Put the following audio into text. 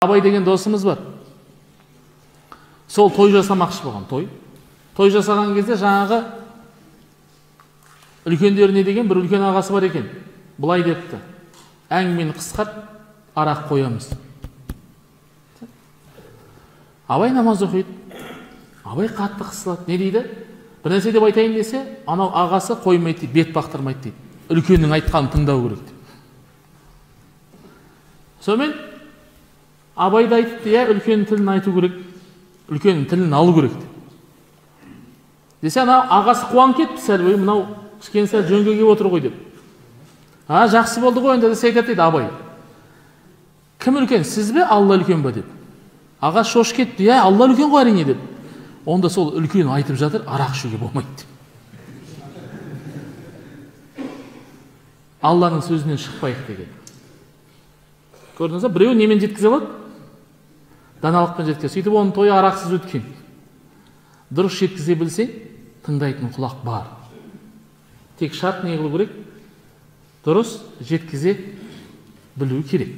Абай деген досымыз бар. Сол той жасамақшы болған, той. Той жасаған кезде жаңағы үлкендеріне деген бір үлкен ағасы бар екен. Былай депті: әңгімені қысқарт, арақ қоямыз. Абай намаз оқиды. Абай қатты қысылады. Не дейді? Бір нәрсе деп айтайын десе, анау ағасы қоймайды дейді, бет бақтырмайды дейді. Үлкеннің айтқанын тыңдау керек деп. Сонымен Абай да айтыпты, иә, үлкеннің тілін айту керек, үлкеннің тілін алу керек деп. Десе, анау ағасы қуанып кетті сәл, ой, мынау кішкене сәл жөнге келіп отыр ғой деп. А, жақсы болды ғой енді десе айтады дейді Абай. Кім үлкен, сіз бе, Алла үлкен бе деп. Ағасы шошып кетті, иә, Алла үлкен ғой әрине деп. Онда сол үлкен айтып жатыр, арақ ішуге болмайды деп. Алланың сөзінен шықпайық деген. Көрдіңіз бе, біреу немен жеткізе алады? Даналықпен жеткізе. Сөйтіп оның тойы арақсыз өткен. Дұрыс жеткізе білсең, тыңдайтын құлақ бар. Тек шарт не қылу керек? Дұрыс жеткізе білу керек.